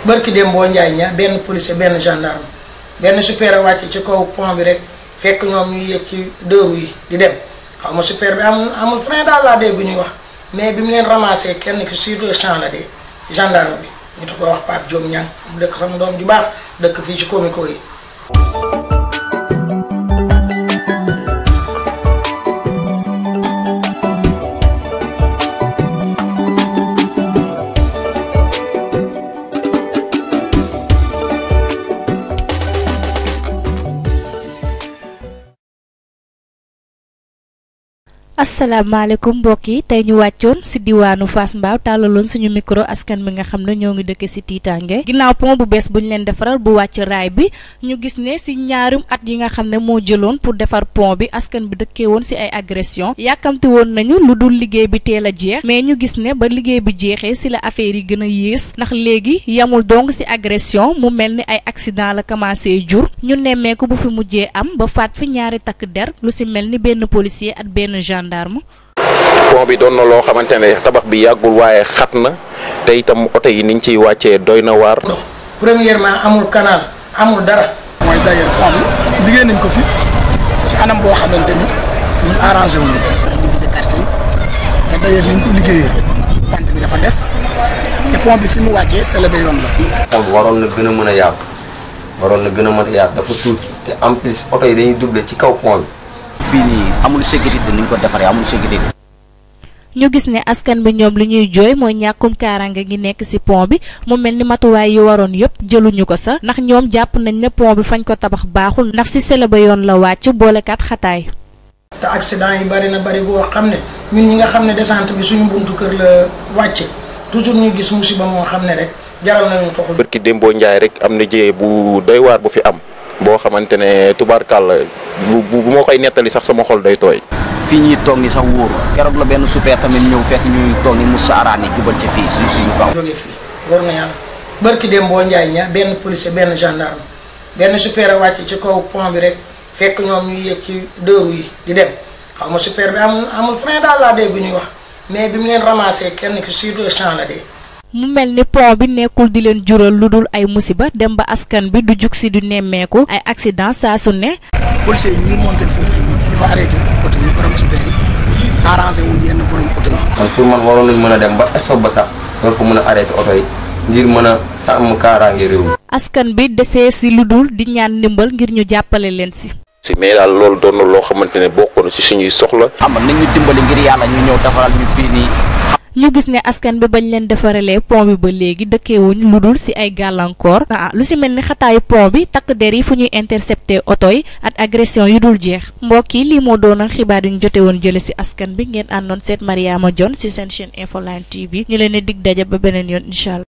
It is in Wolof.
barki dem boo njaay ña benn policier benn gendarme benn super a wàcc ci kaw pont bi rek fekk ñoom ñu yéeg ci dëru yi di dem xaw ma super bi amul frein daal laa dégg ñuy wax mais bi mu leen ramassé kenn ki sur le champ la de gendarme bi ñu tu ko wax Pape Diop Niang mu dëkk sama doom ju baax dëkk fii ci comico yi. asalaamaaleykum mbokk yi tey ñu wàccoon si diwaanu Fass Mbao tàllaloon suñu micro askan bi nga xam ne ñoo ngi dëkk si tiitaange ginnaaw pont bu bees bu ñu leen defaral bu wàcc raay bi ñu gis ne si ñaarum at yi nga xam ne moo jëloon pour defar pont bi askan bi dëkkee woon si ay agression yàkkamti woon nañu lu dul liggéey bi teel a jeex mais ñu gis ne ba liggéey bi jeexee si la affaire yi gën a yées ndax léegi yamul dong si agression mu mel ni ay accident la commencé jur ñu nemmeeku bu fi mujjee am ba faat fi ñaari takk der lu si mel ni benn policier ak benn gendarme. pont bi doon na loo xamante ne tabax bi yàggul waaye xat na te itam oto yi niñ ciy wàccee doy na waar. ndox premièrement amul canal amul dara. mooy d'ailleurs pont bi liggéey nañ ko fi ci anam boo xamante ni ñun arrangé wu ñu ndax diviser quartier yi te d'ailleurs niñ ko liggéeyee pant bi dafa des te pont bi fi mu wàccee selebe yoon la. tam waroon na gën a mën a yaatu waroon na gën a mën a yaatu dafa tuuti te en plus oto yi dañuy doubler ci kaw pont bi. fii nii amul sécurité ni ñu ko defaree amul sécurité. ñu gis ne askan bi ñoom li ñuy jooy mooy ñàkkum kaaraange gi nekk ci pont bi mu mel ni matuwaay yi waroon yëpp jëluñu ko sax ndax ñoom jàpp nañ ne pont bi fañ ko tabax baaxul ndax ci sele ba yoon la wàcc boolekat xataay. te accident yi bari na bari boo xam ne ñun ñi nga xam ne descente bi suñu buntu kër la wàcc toujours ñu gis musiba moo xam ne rek jaral nañu toxul. barki Dembo Ndiaye rek am na jiyee bu doy waar bu fi am boo xamante ne tubaarkàlla bu moo koy nettali sax sama xol day tooy. fii ñuy toog ni sax wóoru keroog la benn super tamit ñëw fekk ñuy toog ni mu saaraani jubal ci fii suñu kaw. jóge fii war na yàlla barki dem boo njaay ña benn policier benn gendarme benn super a wàcc ci kaw pont bi rek fekk ñoom ñu yéeg ci dëru yi di dem xaw ma super bi amul frein daal laa dégg ñuy wax mais bi mu leen ramassé kenn ki sur le champ la de. mu mel ni pont bi nekkul di leen jural lu dul ay musiba dem ba askan bi du jug si du nemmeeku ay accident saa su ne. policiers yi ñu ngi monté foofu di fa arrêté oto yi borom super yi arrangé wu yenn borom oto yi. kon pour man waroon nañ mën a dem ba stop ba sax loolu fa mën a arrêté oto yi ngir mën a sàmm kaaraange réew mi. askan bi desee si lu dul di ñaan ndimbal ngir ñu jàppale leen si. mais daal loolu doon na loo xamante ne bokk na ci suñuy soxla. xam nañ ñu dimbali ngir yàlla ñu ñëw defaral ñu fii nii. ñu gis ne askan bi bañ leen defaralee pont bi ba léegi dëkkeewuñ lu dul ci ay gàllankoor lu ci mel ni xataayu pont bi takk der yi fu ñuy intercepté oto yi ak agression yu dul jeex mbokk yi lii moo doonoon xibaar yu ñu jote woon jële ci askan bi ngeen àndoon seet Mariama Dione ci seen chaîne Infoline TV ñu leen di dig daje ba beneen yoon incha allah.